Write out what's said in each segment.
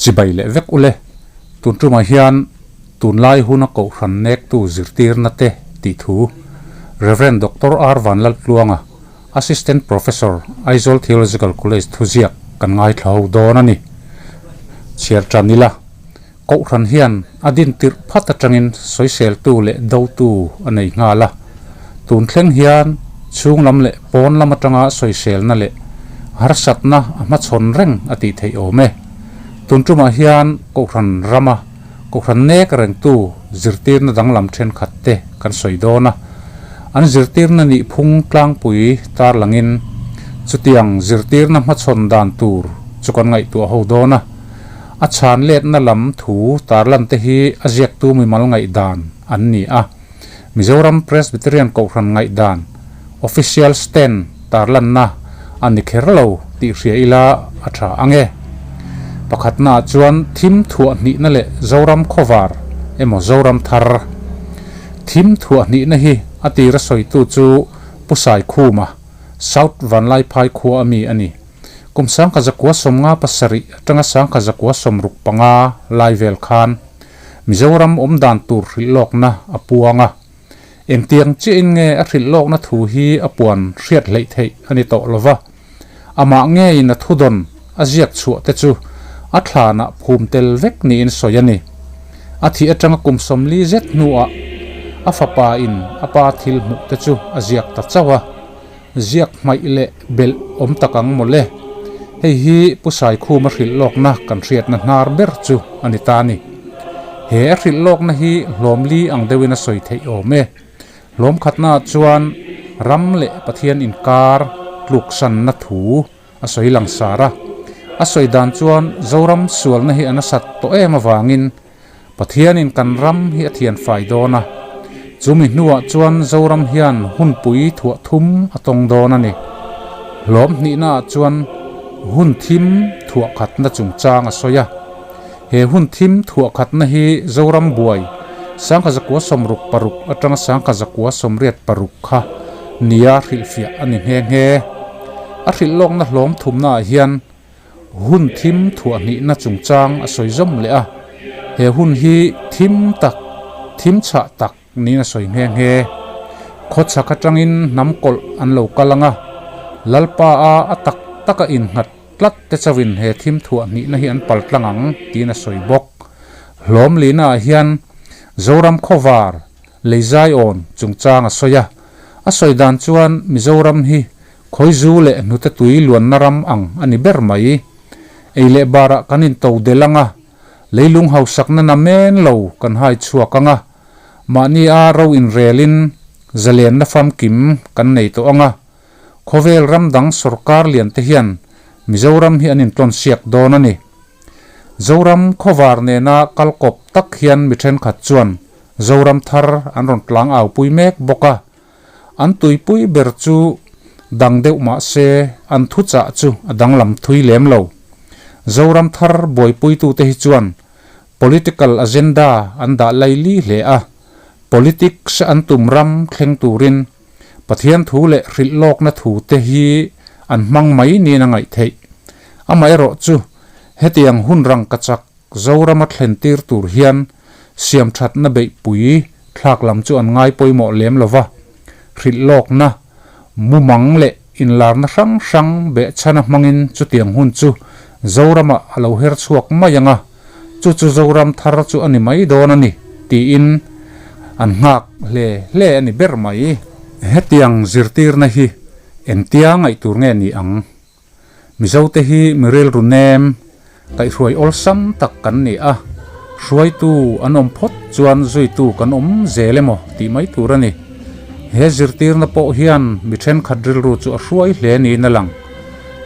Chibai leh vek ule, tun tumah hian tunlai huna kohhran nektu zirtirna te tih thu Rev. Doctor R. Vanlaltluanga, Assistant Professor, Aizawl Theological College thuziak kan ngaithla ho dawn a ni. Chhiar tan ila, kohhran hian a din tirh phat atangin sawiseltu leh dotu a nei nghal a. Tun thleng hian chhung lam leh pawn lam atanga sawiselna leh harsatna a hmachhawn reng a tih theih awm e. Tun tumah hian kohhran rama kohhran nek rengtu zirtirna danglam thenkhat te kan sawi dawn a. An zirtirna nih phung tlangpui tarlangin chutiang zirtirna hmachhawn dan tur chu kan ngaihtuah ho dawn a. A chhan letna lam thu tarlan te hi a ziaktu mimal ngaihdan an ni a. Mizoram Presbyterian Kohhran ngaihdan, official stand, tarlanna a ni kher lo tih hria ila a tha ang e. Pakhatnaah chuan thim thuah hnihna leh Zoram khawvar emaw Zoram thar. Thim thuah hnihna hi a tira sawitu chu Pu Saikhuma, South Vanlaiphai khua a mi a ni. Kum 1957 atanga 1965 lai vel khan Mizoram awm dan tur hrilh lawkna a puang a. Engtiang chiahin nge a hrilh lawkna thu hi a puan hriat hleih theih a ni tawh lova. Amah ngeiin a thudawn a ziak chhuah te chu a thlanah phum tel vek niin sawi a ni. A thih atanga kum 40 zet hnuah a fapa in a pa thil hmuh te chu a ziak ta chauh a. Ziak hmaih leh belh awm tak ang mawle. Hei hi Pu Saikhuma hrilh lawkna kan hriatna hnar ber chu a ni ta a ni. He a hrilh lawkna hi hlawmli ang deuhin a sawi theih awm e. Hlawm khatnaah chuan ram leh Pathian inkar tluksanna thu a sawi langsar a. A sawi dan chuan Zoram sualna hi a nasat tawh em avangin Pathianin kan ram hi a thian fai dawn a, chumi hnuah chuan Zoram hian hunpui thuah thum a tawng dawn a ni. Hlawm hnihnaah chuan hun thim thuah khatna chungchang a sawi a. He hun thim thuah khatna hi Zoram buai 1966 atanga 1986 kha nia hrilhfiah a ni nghe nghe. A hrilh lawkna hlawm thumnaah hian Hun thim thuah hnihna chungchang a sawi zawm leh a, he hun hi thim tak, thim chhah tak niin a sawi nghe nghe. Khawchhak atangin hnam kawlh an lo kal ang a, Lalpa a a tak taka innghat tlat te chauhin he thim thuah hnihna hi an pal tlang ang tiin a sawi bawk. Hlawm lihnaah hian Zoram khawvar Leizaiawn chungchang a sawi a, a sawi dan chuan Mizoram hi Khawizu leh hnute tui luanna ram ang a ni ber mai. Ei leh barah kan into del ang a, leilung hausakna na men lo kan hai chhuak ang a, mahni a ro inrelin zalenna famkim kan nei tawh ang a. Khawvel ram dang sawrkar lian te hian Mizoram hi an intlawn siak dawn a ni. Zoram khawvar nena kal kawp tak hian mi thenkhat chuan Zoram thar an rawn tlang au pui mek bawk a. An tuipui ber chu dang deuh mah se an thuchah chu a danglam thui lem lo. Zoram thar buaipuitute hi chuan political agenda an dah laili hle a, politics an tum ram thleng turin Pathian thu leh hrilh lawkna thute hi an hmang mai niin a ngaih theih. Amaherawh chu hetiang hun rangkachak Zorama thlen tir tur hian siamthatna beihpui thlak lam chu an ngai pawimawh lem lo va, hrilh lawkna, mumang leh inlarna hrang hrang behchhana hmangin chutiang hun chu Zoramah a lo her chhuak mai ang a, chu chu Zoram thar chu a ni mai dawn a ni, tiin an nghak hle hle a ni ber mai. Hetiang zirtirna hi engtia ngaih tur nge ni ang? Mizote hi mi rilru nem, kaihhruai awlsam tak kan ni a, hruaitu an awm phawt chuan zuitu kan awm zel emaw tih mai tur a ni. He zirtirna pawh hian mi thenkhat rilru chu a hruai hle niin a lang.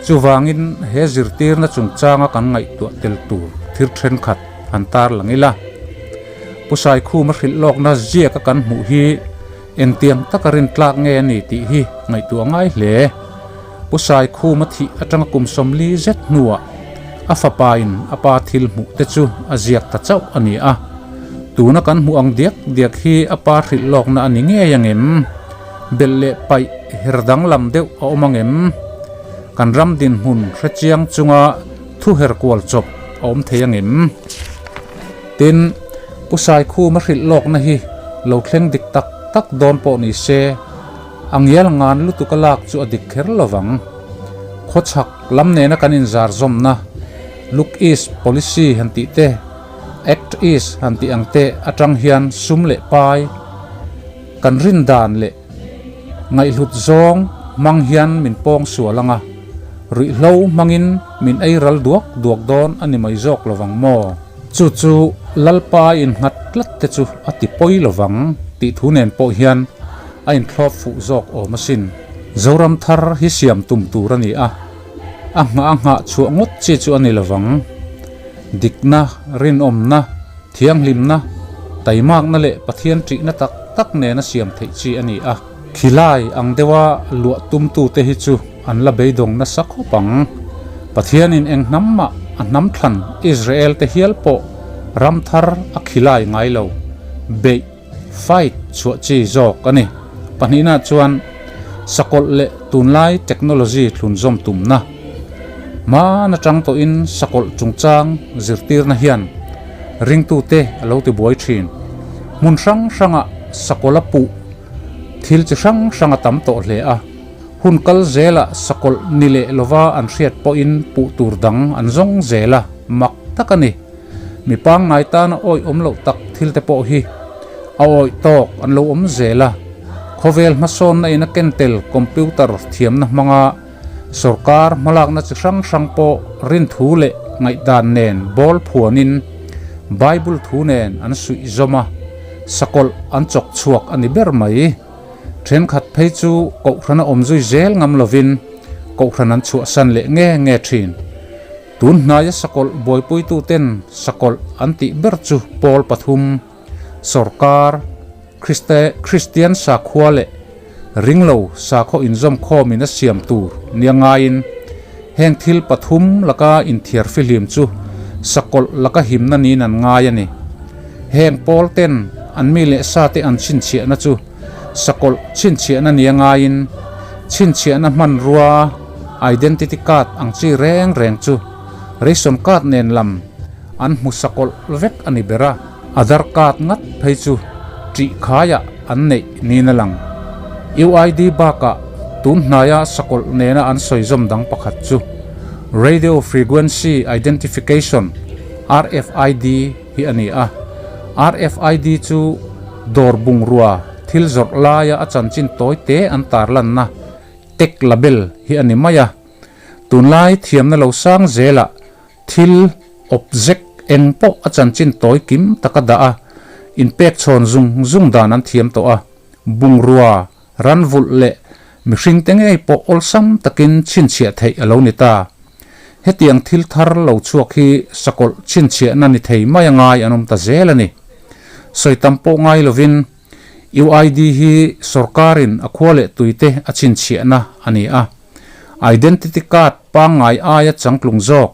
Chuvangin he zirtirna chungchanga kan ngaihtuah tel tur thil thenkhat han tarlang ila. Pu Saikhuma hrilh lawkna ziaka kan hmuh hi engtiang taka rintlak nge a ni tih hi ngaihtuah ngai hle. Pu Saikhuma thih atanga kum 40 zet hnuah a fapain a pa thil hmuh te chu a ziak ta chauh a ni a. Tuna kan hmuh ang diak diak hi a pa hrilh lawkna a ni ngei ang em? Belh leh paih her danglam deuh a awm ang em? Kan ram dinhmun hrechiang chunga thu her kual chawp. a awm thei angem? Tin, Pu Saikhuma hrilh lawkna hi lo thleng dik tak tak dawn pawh ni se, a ngial ngan lutuk a lak chu a dik kher lovang. Khawchhak lam nena kan inzar zawmna Look East Policy han tih te, Act East han tih ang te atang hian sum leh pai kan rin dan leh Ngaihhlut zawng hmang hian min pawng sual ang a, ruihhlo hmangin min ei ral duak duak dawn a ni mai zawk lovang maw? Chu chu Lalpa innghat tlat te chu a ti pawi lovang tih thu nen pawh hian a inthlawp fuh zawk awm asin. Zoram thar hi siam tum tur a ni a, a nghah a nghah chhuah ngawt chi chu a ni lovang. Dikna, rinawmna, Thianghlimna, taimakna leh Pathian ṭihna tak tak nena siam theih chi a ni a. Khilai ang deuha luah tumtute hi chu an la beidawng nasa khawp ang. Pathianin eng hnam mah a hnam thlan Israel te hial pawh ram thar a khilai ngai lo. Beih, fight, chhuah chi zawk a ni. Pahnihna chuan sakawlh leh tunlai technology thlunzawm tumna. Hmaan atang tawhin sakawlh chungchang zirtirna hian ringtute a lo ti buai thin. Hmun hrang hrangah sakawlh a puh thil chi hrang hrang a tam tawh hle a. Hun kal zelah sakawlh ni leh lova an hriat pawhin puh tur dang an zawng zel a, mak tak a ni. Mi pangngai tana awih awm loh tak thil te pawh hi a awih tawk an lo awm zel a. Khawvel hmasawnna in a ken tel computer thiamna hmanga Sorkar hmalakna chi hrang hrang pawh rinthu leh ngaihdan nen bawl phuanin Bible thu nen an suih zawm a, sakawlh an chawk chhuak a ni ber mai. Thenkhat phei chu kohhrana awm zui zel ngam lovin kohhran an chhuahsan leh nge nge thin. Tun hnaia sakawlh buaipuituten sakawlh an tih ber chu pawl pathum. Sorkar, Kristian sakhua leh ringlo sakhaw inzawmkhawmin a siam tur nia ngaiin heng thil pathum laka inthiar fihlim chu sakawlh laka himna niin an ngai a ni. Heng pawl ten an mi leh sate an chhinchhiahna chu sakawlh chhinchhiahna nia ngaiin chhinchhiahna hmanrua identity card ang chi reng reng chu ration card nen lam an hmu sakawlh vek a ni ber a. Aadhaar card ngat phei chu ṭih khaiah an neih niin a lang. UID bakah tun hnaia sakawlh nena an sawi zawm dang pakhat chu Radio Frequency Identification, RFID, hi a ni a. RFID chu dawr bungrua thil zawrh laia a chanchin tawi te an tarlanna tag label hi a ni mai a. Tunlai thiamna lo sang zelah Thil, object, eng pawh a chanchin tawi kim tak a dah a, inpek chhawn zung zung dan an thiam tawh a, bungrua, ran vulh leh mihring te ngei pawh awlsam takin chhinchhiah theih a lo ni ta. Hetiang thil thar lo chhuak hi sakawlh chhinchhiahna ni thei mai a ngai an awm ta zel a ni. Sawi tam pawh ngai lovin UID hi sorkarin a khua leh tuite a chhinchhiahna a ni a. Identity card pangngai aia changtlung zawk,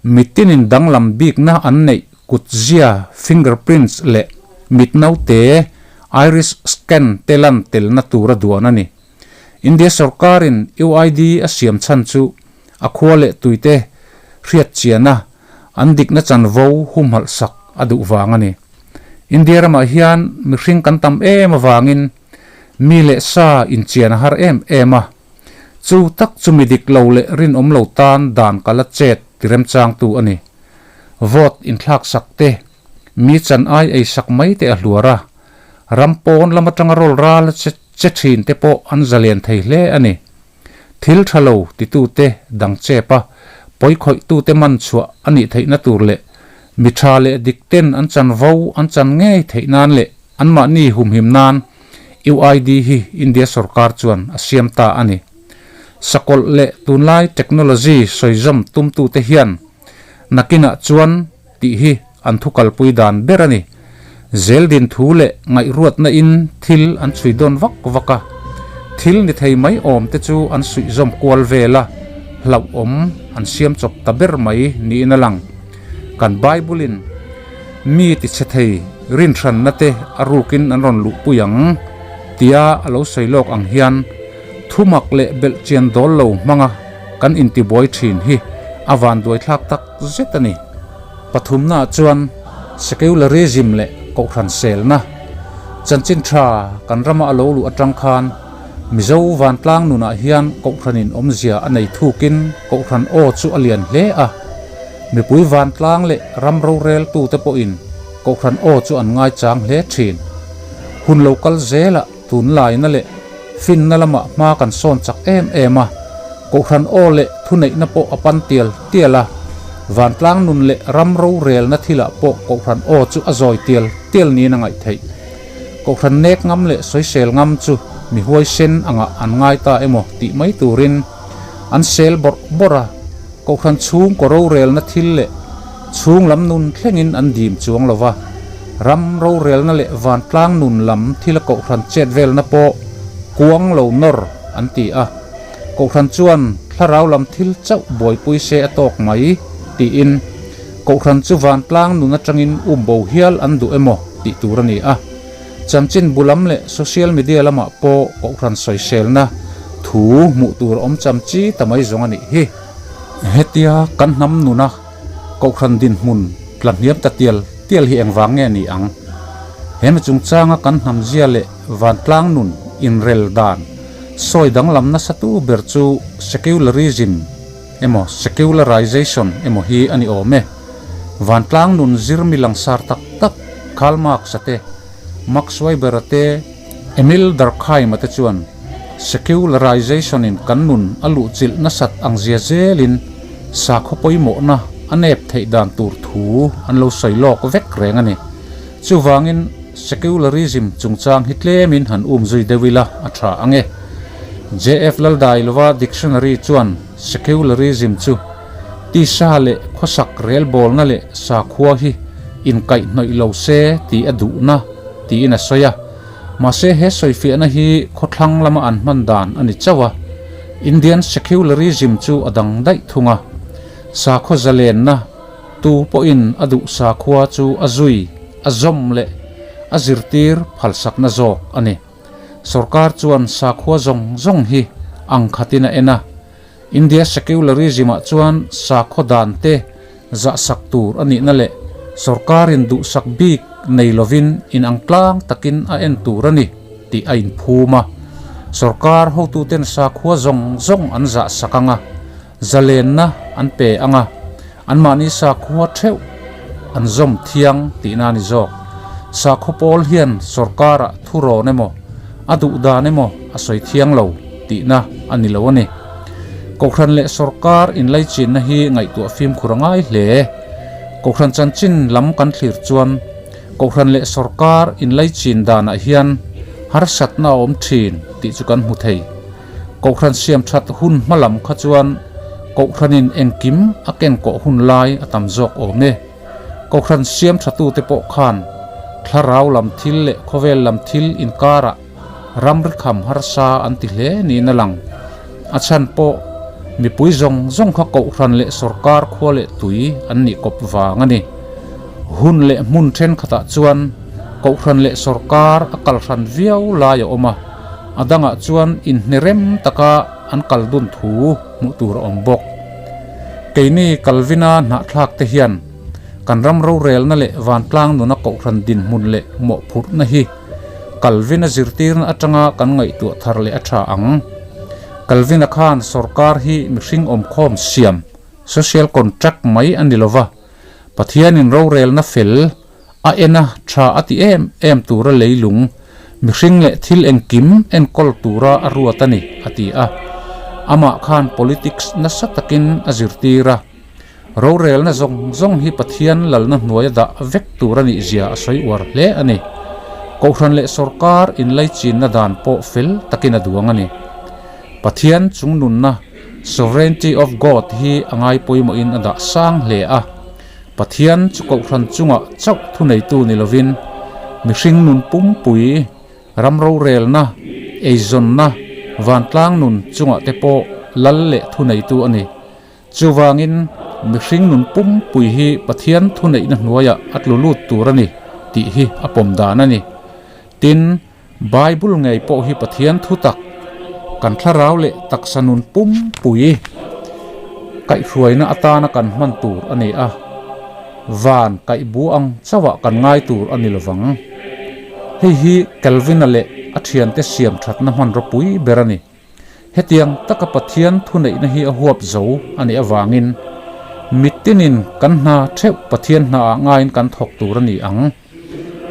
mitinin danglam bikna an neih kutzia, fingerprints, leh mitnaute, iris scan, te lan telna tura duan a ni. India sorkarin UID a siam chhan chu a khua leh tuite hriatchiana an dikna chanvo humhalh sak a duh vang a ni. India ramah hian mihring kan tam em avangin mi leh sa inchian a har em em a, Chu tak chu mi dik lo leh rinawm lo tan dan kal a chet ti remchangtu a ni. Vote inthlak sak te, mi chan ai ei sak mai te a hluar a, ram pawn lam atanga rawl ral a che thin te pawh an zalen thei hle a ni. Thil tha lo titute dang chep a, pawikhawih tute man chhuah a nih theihna tur leh mi tha leh dik ten an chanvo an chan ngei theih nan leh anmahni humhim nan UID hi India sorkar chuan a siam ta a ni. Sakawlh leh tunlai technology sawizawm tumtute hian nakinah chuan tih hi an thu kalpui dan ber a ni. Zeldin thu leh ngaihruatna in thil an chhui dawn vak vak a, thil ni thei mai awm te chu an suihzawm kual vel a, hlauhawm an siam chawp ta ber mai niin a lang. Kan Bible in Mi ti chhe thei rinhranna te a rukin an rawn luhpui ang, tia a lo sawi lawk ang hian thumak leh belhchian dawl lo hmanga kan intibuai thin hi a vanduaithlak tak zet a ni. Pathumnaah chuan secularism leh kohhran selna chanchin tha kan rama a lo luh atang khan Mizo vantlang nunah hian kohhranin awmzia a nei thukin kohhran aw chu a lian hle a. Mipui vantlang leh ram roreltute pawhin kohhran aw chu an ngaichang hle thin. Hun lo kal zelah tunlaina leh finna lamah hma kan sawn chak em em a, kohhran aw leh thuneihna pawh a pan tial tial a, vantlang nun leh ram rorelna thilah pawh kohhran aw chu a zawi tial tial niin a ngaih theih. Kohhran nek ngam leh sawisel ngam chu mi huaisen angah an ngai ta emaw tih mai turin an sel bawrh bawrh a, kohhran chhungkaw rorelna thil leh chhung lam nun thlengin an dim chuang lo va, ram rorelna leh vantlang nun lam thila kohhran chet velna pawh kuang lo nawr an ti a, kohhran chuan thlarau lam thil chauh buaipui se a tawk mai tiin kohhran chu vantlang nun atangin umbo hial an duh emaw tih tur a ni a. Chanchin bu lam leh social media lamah pawh kohhran sawiselna thu hmuh tur awm cham chi ta mai zawng a nih hi. Hetia kan hnam nuna kohhran dinhmun tla hniam ta tial tial hi engvang nge ni ang? He mi chungchanga kan hnam zia leh vantlang nun inrel dan sawi danglam nasa tu ber chu secularism emaw secularization emaw hi a ni awm e. Vantlang nun zir mi langsar tak tak Karl Marx-a te, Max Weber-a te, Emil Durkheim-a te chuan secularization-in kan nun a luhchilh nasat ang zia zelin sakhaw pawimawhna a nep theih dan tur thu an lo sawi lawk vek reng a ni. Chuvangin secularism chungchang hi tlemin han um zui deuh ila a tha ang e. JF Laldailova dictionary chuan secularism chu tisa leh khawsak relbawlna leh sakhua hi inkaihhnawih lo se tih a duhna tiin a sawi a. Mahse he sawifiahna hi khawthlang lama an hman dan a ni chauh a, Indian secularism chu a dang daih thung a. Sakhaw zalenna Tu pawhin a duh sakhua chu a zui, a zawm leh a zirtir phalsakna zawk a ni. Sorkar chuan sakhua zawng zawng hi ang khatin a en a. India secularism-ah chuan sakhaw dan te zahsak tur a nihna leh sorkarin duhsak bik nei lovin inang tlang takin a en tur a ni tih a inphum a. Sorkar hotuten sakhua zawng zawng an zahsak ang a. Zalenna an pe ang a, anmahni sakhua theuh an zawm thiang tihna a ni zawk. Sakhaw pawl hian sorkarah thu rawn emaw, a duh dan emaw a sawi thiang lo tihna a ni lo a ni. Kohhran leh sorkar inlaichinna hi ngaihtuah fimkhur a ngai hle. Kohhran chanchin lam kan thlir chuan kohhran leh sorkar inlaichin danah hian harsatna a awm thin tih chu kan hmu thei. Kohhran siam that hun hma lam kha chuan Kohhranin engkim a ken kawh hun lai a tam zawk awm e. Kohhran siam thatute pawh khan thlarau lam thil leh khawvel lam thil inkarah ramri kham harsa an ti hle niin a lang. A chhan pawh mipui zawng zawng kha Kohhran leh sawrkar khua leh tui an nih kawp vang a ni. Hun leh hmun thenkhatah chuan Kohhran leh sawrkar a kalhran viau lai a awm a. A dangah chuan inhne rem taka an kal dun thu hmuh tur a awm bawk. Keini Calvin-a hnahthlak te hian kan ram rorelna leh vantlang nuna kohhran dinhmun leh mawhphurhna hi Calvin-a zirtirna atanga kan ngaihtuah thar leh a tha ang. Calvin-a khan sorkar hi mihring awmkhawm siam, social contract, mai a ni lova, Pathianin rorelna fel A en a, tha a ti em em tura leilung, mihring leh thil engkim enkawl tura a ruat a ni, a ti a. Amah khan politics nasa takin a zirtir a. Rorelna zawng zawng hi Pathian lalna hnuaia dah vek tur a nih zia a sawi uar hle a ni. Kohhran leh sawrkar inlaichinna dan pawh fel takin a duang a ni. Pathian chungnunna, Sovereignty of God, hi a ngai pawimawhin a dah sang hle a. Pathian chu kohhran chungah chauh thuneitu ni lovin, mihring nun pumpui, ram rorelna, eizawnna, vantlang nun chungah te pawh lal leh thuneitu a ni. Chuvangin, mihring nun pumpui hi Pathian thuneihna hnuaiah a tlu lut tur a ni tih hi a pawm dan a ni. Tin, Bible ngei pawh hi Pathian thu tak, kan thlarau leh taksa nun pumpui kaihhruaina atana kan hman tur a ni a. van kaih bu ang chauhah kan ngai tur a ni lovang. Hei hi Calvin-a leh a thiante siam thatna hmanraw pui ber a ni. Hetiang taka Pathian thuneihna hi a huap zo a nih avangin mitinin kan hna theuh Pathian hnaah ngaiin kan thawk tur a ni ang.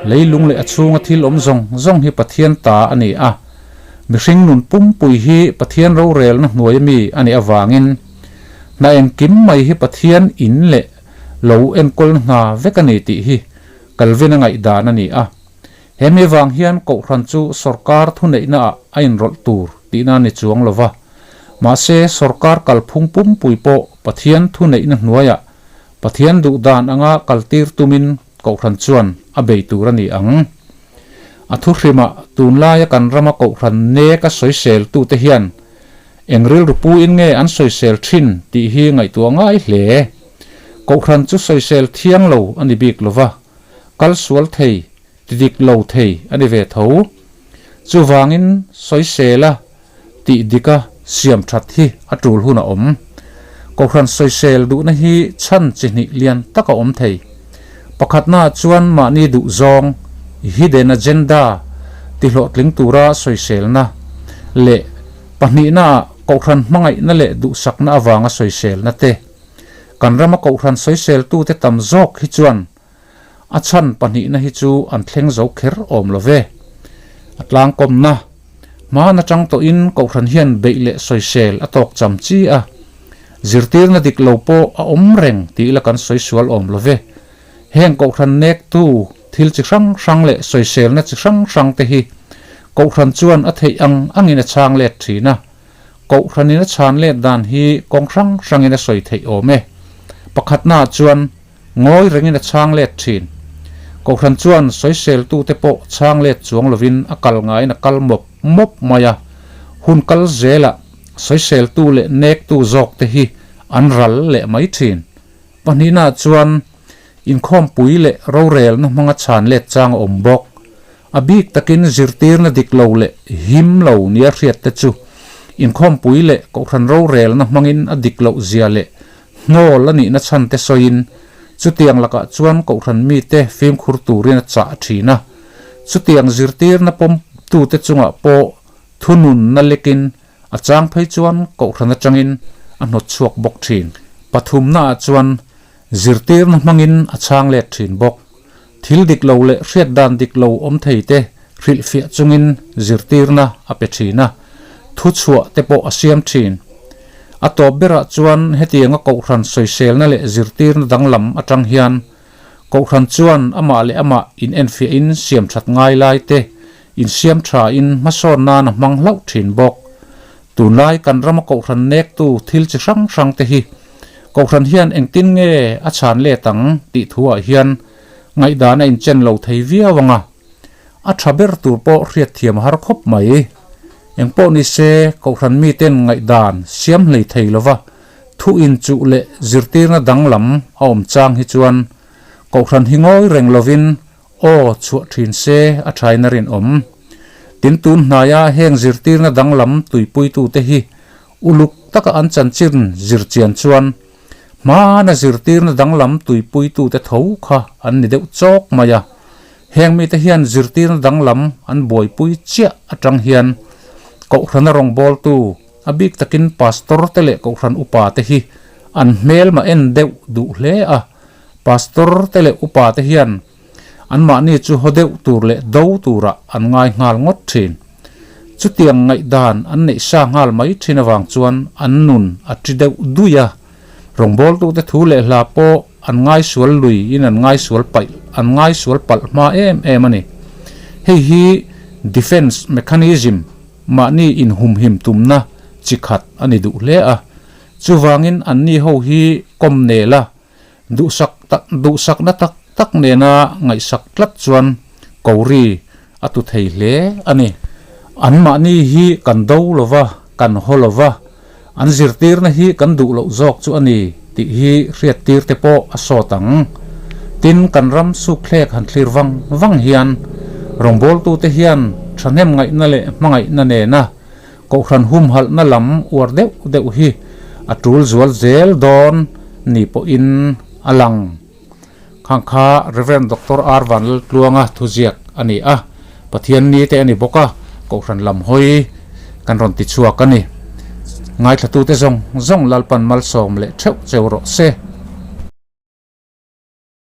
Leilung leh a chhunga thil awm zawng zawng hi Pathian ta a ni a. Mihring nun pumpui hi Pathian rorelna hnuai ami a nih avangin hna engkim mai hi Pathian in leh lo enkawlna hna vek a ni tih hi Calvin-a ngaihdan a ni a. He mi vang hian Kohhran chu sorkar thuneihna ah a inrawlh tur tihna a ni chuang lo va. Mahse sorkar kalphung pumpui pawh Pathian thuneihna hnuaiah Pathian duh dan anga kaltir tumin Kohhran chuan a bei tur a ni ang. A thuhrimah tunlaia kan rama Kohhran nek a sawisel tute hian eng rilru puin nge an sawisel thin tih hi ngaihtuah ngai hle. Kohhran chu sawisel thiang lo a ni bik lo va, kal sual thei, ti dik lo thei a ni ve tho. Chuvangin sawisela tih dika siam that hi a tul hun a awm. Kohhran sawisel duhna hi chhan chi hnih lian tak a awm thei. Pakhatnaah chuan mahni duh zawng, hidden agenda, ti hlawhtling tura sawiselna leh pahnihnaah kohhran hmangaihna leh duhsakna avanga sawiselna te. Kan rama kohhran sawiseltute tam zawk hi chuan A chhan pahnihna hi chu an thleng zo kher awm lo ve. A tlangkawmna, Hmaan atang tawhin Kohhran hian beih leh sawisel a tawk cham chi a, zirtirna dik lo pawh a awm reng tih ila kan sawi sual awm lo ve. Heng Kohhran nektu thil chi hrang hrang leh sawiselna chi hrang hrang te hi Kohhran chuan a theih ang angin a chhang let thin a. Kohhranin a chhan let dan hi kawng hrang hrangin a sawi theih awm e. Pakhatnaah chuan Ngawi rengin a chhang let thin. Kohhran chuan sawiseltute pawh chhang let chuang lovin a kal ngaiin a kal mawp mawp mai a. Hun kal zelah sawiseltu leh nektu zawkte hi an ral leh mai thin. Pahnihnaah chuan inkhawmpui leh rorelna hmanga chhan let chang a awm bawk. A bik takin zirtirna dik lo leh him lo nia hriatte chu inkhawmpui leh kohhran rorelna hmangin a dik loh zia leh Hnawl a nihna chhan te sawiin, chutiang lakah chuan Kohhran mite fimkhur turin a chah thin a. Chutiang zirtirna pawmtute chungah pawh thununna lekin a chang phei chuan Kohhran atangin a hnawt chhuak bawk thin. Pathumnaah chuan zirtirna hmangin a chhang let thin bawk. Thil dik lo leh hriat dan dik lo awm thei te hrilhfiah chungin zirtirna a pe thin a, thuchhuah te pawh a siam thin. A tawp berah chuan hetianga Kohhran sawiselna leh zirtirna danglam atang hian Kohhran chuan amah leh amah inenfiahin siam that ngai lai te insiam thain hmasawn nan a hmang hlauh thin bawk. Tunlai kan rama Kohhran nektu thil chi hrang hrang te hi Kohhran hian engtin nge a chhan let ang tih thuah hian ngaihdan a inchen lo thei viau ang a, a tha ber tur pawh hriatthiam a har khawp mai. Engpawh ni se Kohhran miten ngaihdan siam hlei thei lova thu inchuh leh zirtirna danglam a awm chang hi chuan Kohhran hi ngawi reng lovin Aw, chhuah thin se a thain a rinawm. Tin tun hnaia heng zirtirna danglam tuipuitute hi uluk taka an chanchin zirchian chuan hmana zirtirna danglam tuipuitute tho kha an ni deuh chawk mai a. Heng mite hian zirtirna danglam an buaipui chiah atang hian Kohhrana rawngbawltu, a bik takin Pastor te leh Kohhran upa te hi an hmelma en deuh duh hle a. Pastor te leh upa te hian anmahni chu haw deuh tur leh do turah an ngai nghal ngawt thin. Chutiang ngaihdan an neih sa nghal mai thin avang chuan an nun a ti deuh dui a. Rawngbawltute thu leh hla pawh an ngaisual lui in an ngaisual paih an ngaisual palh hma em em a ni. Hei hi defence mechanism mahni inhumhim tumna chi khat a ni duh hle a. Chuvangin anni ho hi kawm nel a, Duhsak tak duhsakna tak tak nena ngaihsak tlat chuan Kori a tu thei hle a ni. Anmahni hi kan do lo va, kan haw lo va, an zirtirna hi kan duh loh zawk chu a ni tih hi hriattir te pawh a sawt ang. Tin, kan ram sukthlek han thlir vang vang hian rawngbawltute hian thahnem ngaihna leh hmangaihna nena Kohhran humhalhna lam uar deuh deuh hi a tul zual zel dawn ni pawhin a lang. Khang kha Rev. Doctor R Vanlaltluanga thuziak a ni a, Pathian ni te a ni bawk a, Kohhran lam hawi kan rawn ti chhuak a ni. Ngaithlatute zawng zawng Lalpan malsawm leh theuh cheu rawh se.